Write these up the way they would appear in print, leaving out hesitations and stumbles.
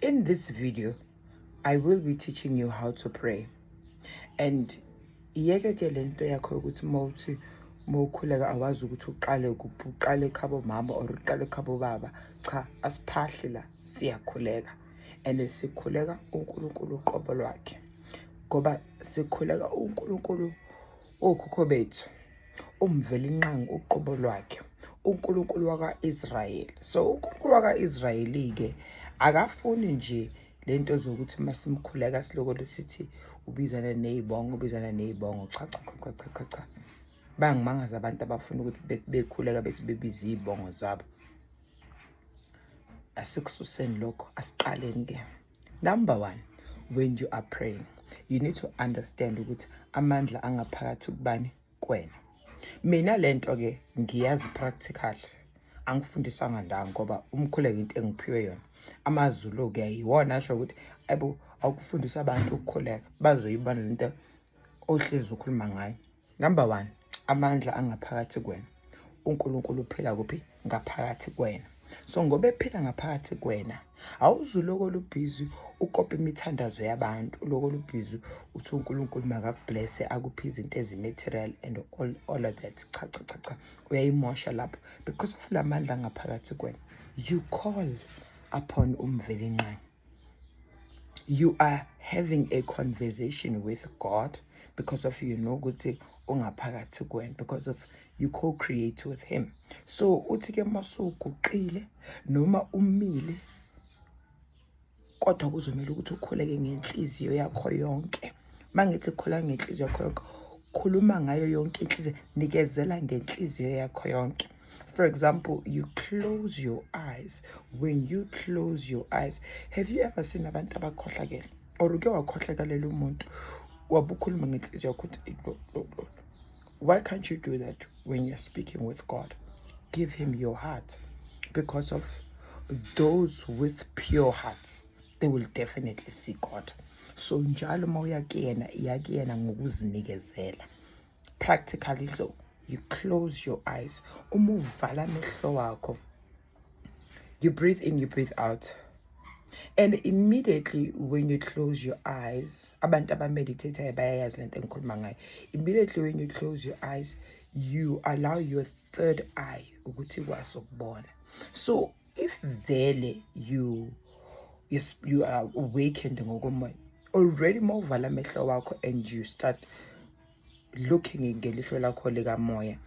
In this video, I will be teaching you how to pray. And iyeke ke lento yakho yokuthi mawuthi mawukhuleka awazi ukuthi uqale kuphi, uqale khabo mama or uqale khabo baba. Cha, asiphahli la, siyakhuleka. And sikhuleka uNkulunkulu uqobo lwakhe. Ngoba sikhuleka uNkulunkulu okhokho bethu, uMvelinqangi uqobo lwakhe, uNkulunkulu wakwa-Israyeli. So uNkulunkulu wakwa-Israyeli-ke akafuni nje lento zokuthi masimkhuleka siloko sithi ubizana ney'bongo, ubizana ney'bongo. Cha, cha, cha, cha, cha, cha, cha. Bangimangaza abantu abafuna ukuthi bekhuleka bese bebiza iy'bongo zabo. Asikususeni lokho, asiqaleni-ke. Number one, when you are praying, you need to understand ukuthi amandla angaphakathi kubani? Kuwena. Mina lento-ke ngiyazi practical, angifundiswanga ndawo ngoba umkhuleko into engiphiwe yona. AmaZulu-ke yiwona asho ukuthi ayibo, awukufundisa abantu ukukhuleka, bazoyibona lento ohlezi ukhuluma ngayo. Number one, amandla angaphakathi kuwena. UNkulunkulu uphila kuphi? Ngaphakathi kuwena. So ngoba ephila ngaphakathi kuwena, awuzuloko lubhizi ukopa imithandazo yabantu, uloko lubhizi uthi uNkulunkulu makakublesse, akuphe izinto ezi-material and all of that. Cha, cha, cha, cha, uyayimosha lapho because of lamandla angaphakathi kuwena. You call upon uMvelinqangi. You are having a conversation with God because of you know ukuthi ungaphakathi kuwena, because of you co-create with him. So uthi ke masuguqile noma umile, kodwa kuzomela ukuthi ukhuleke ngenhliziyo yakho yonke. Mangithi khuleka ngenhliziyo yakho yonke, khuluma ngayo yonke inhliziyo, nikezela ngenhliziyo yakho yonke. For example, you close your eyes. When you close your eyes, have you ever seen abantu abakhohlakele, or uke wakhohlakalela umuntu, wabukhuluma ngenhliziyo yakho ukuthi lo, lo, lo? Why can't you do that when you're speaking with God? Give him your heart, because of those with pure hearts, they will definitely see God. So njalo uma uya kuyena, iya kuyena ngokuzinikezela. Practically, so you close your eyes. Uma uvala amehlo wakho, you breathe in, you breathe out, and immediately when you close your eyes, abantu abameditate bayayazi lento engikhuluma ngayo, immediately when you close your eyes, you allow your third eye ukuthi ikwazi ukubona. So if vele you are awakened ngokomoya already, uma uvala amehlo wakho and you start looking ngelihlo lakho likamoya,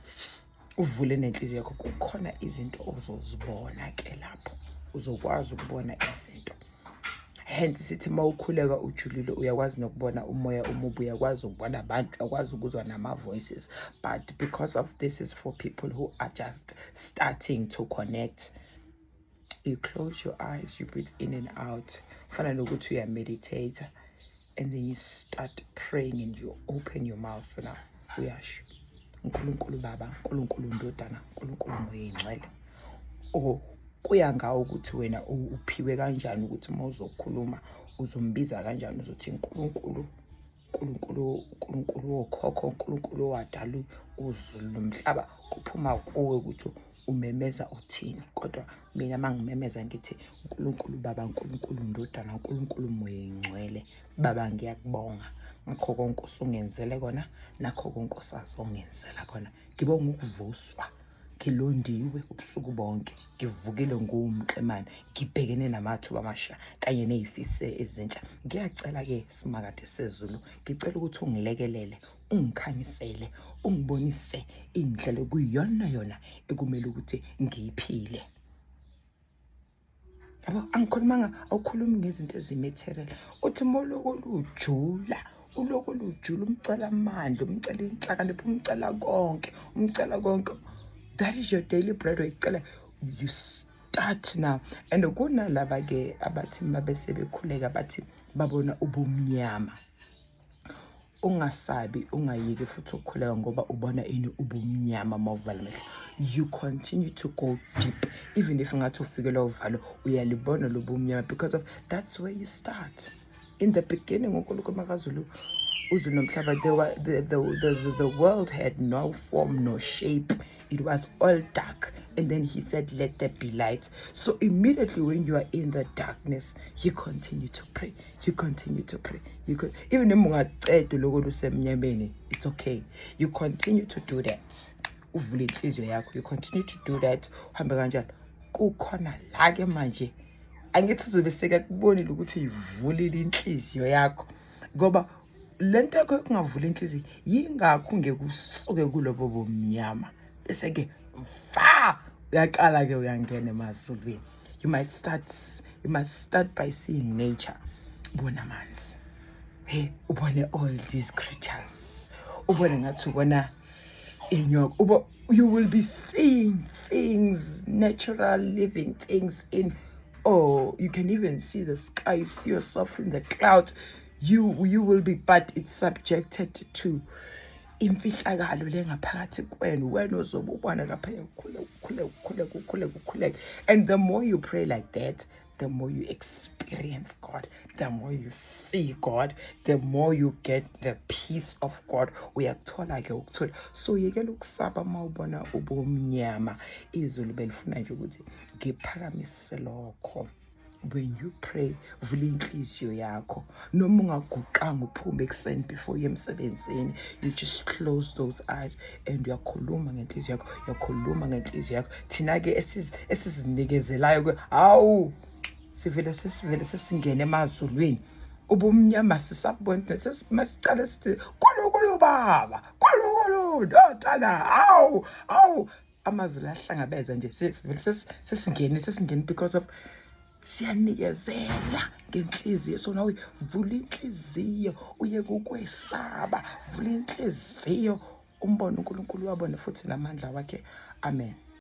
uvule nenhliziyo yakho, kukhona izinto ozozibona ke lapho, uzokwazi ukubona izinto. Hence sithi uma ukhuleka ujulile, uyakwazi nokubona umoya omubi, uyakwazi ukubona abantu, uyakwazi ukuzwa nama-voices. But because of this is for people who are just starting to connect. You close your eyes, you breathe in and out, fana nokuthi uyameditate, and then you start praying and you open your mouth. Now uyasho, "Unkulunkulu Baba, Unkulunkulu Ndodana, Unkulunkulu Moya Ingcwele," or kuya ngawo ukuthi wena uphiwe kanjani, ukuthi uma uzokhuluma uzombiza kanjani, uzothi uNkulunkulu, uNkulunkulu, uNkulunkulu wokhokho, uNkulunkulu owadala uzulu nomhlaba. Kuphuma kuwe ukuthi umemeza uthini, kodwa mina uma ngimemeza ngithi, "UNkulunkulu Baba, uNkulunkulu Ndodana, uNkulunkulu Moya Ingcwele, Baba, ngiyakubonga ngakho konke usungenzele kona, nakho konke osazongenzela kona. Ngibonga ukuvuswa ngilondiwe ubusuku bonke, ngivukile nguwumqemane, ngibhekene namathuba amasha kanye ney'fiso ezintsha. Ngiyacela-ke, Simakade sezulu, ngicela ukuthi ungilekelele, ungikhanyisele, ungibonise indlela okuyiyona yona ekumele ukuthi ngiyiphile." Yabo, angikhulumanga, awukhulumi ngezinto ezi-material. Uthi uma uloko lujula, uloko lujula, umcela amandla, umcela inhlakanipho, umcela konke, umcela konke. That is your daily bread oyicela. You start now. And kunalaba-ke abathi uma bese bekhuleka bathi babona ubumnyama. Ungasabi, ungayeki futhi ukukhuleka ngoba ubona ini? Ubumnyama. Uma uvala amehlo, you continue to go deep, even if ngathi ufikelwa uvalo, uyalibona lobumnyama, because of that's where you start. In the beginning, uNkulunkulu makazulu uzulu nomhlaba, there were, the world had no form no shape. It was all dark. And then he said, "Let there be light." So immediately when you are in the darkness, you continue to pray, you continue to pray. You could even if ungaqeda lokho lusemnyameni, it's okay, you continue to do that. Uvule inhliziyo yakho, you continue to do that. Uhambe kanjalo, kukhona la ke manje angithi uzobe sekakubonile ukuthi uyivulile inhliziyo yakho, ngoba lento yakho yokungavula inhliziyo yingakho ungeke usuke kulobo bomnyama. Bese-ke va uyaqala-ke uyangena emazulwini. You must start by seeing nature. Ubona amanzi, hey, ubone all these creatures, ubone ngathi ubona inyoka, ubo you will be seeing things, natural living things in, oh, you can even see the sky. You see yourself in the clouds. You will be, but it's subjected to imfihlakalo lengaphakathi kwenu. Wena ozobe ubona lapha, ukhuleka, ukhuleka, ukhuleka, ukhuleka, ukhuleka. And the more you pray like that, the more you experience God, the more you see God, the more you get the peace of God. Uyakuthola ke ukuthola. So yekela ukusaba uma ubona ubumnyama. Izulu belifuna nje ukuthi ngiphakamise lokho. When you pray, vula inhliziyo yakho. Noma ungaguqanga, uphume ekuseni before uye emsebenzini, you just close those eyes and uyakhuluma ngenhliziyo yakho, uyakhuluma ngenhliziyo yakho. Thina-ke esizinikezelayo ke, hawu, sivele sesivele sesingene emazulwini. Ubumnyama sisabona, masicale sithi, "Nkulunkulu Baba, Nkulunkulu Ndodana," hawu, hawu, amazulu ahlangabeza nje. Sivele sesingene because of siyanikezela ngenhliziyo. So nawe vula inhliziyo, uyeke ukwesaba. Vula inhliziyo, umbone uNkulunkulu, wabone futhi namandla wakhe. Amen.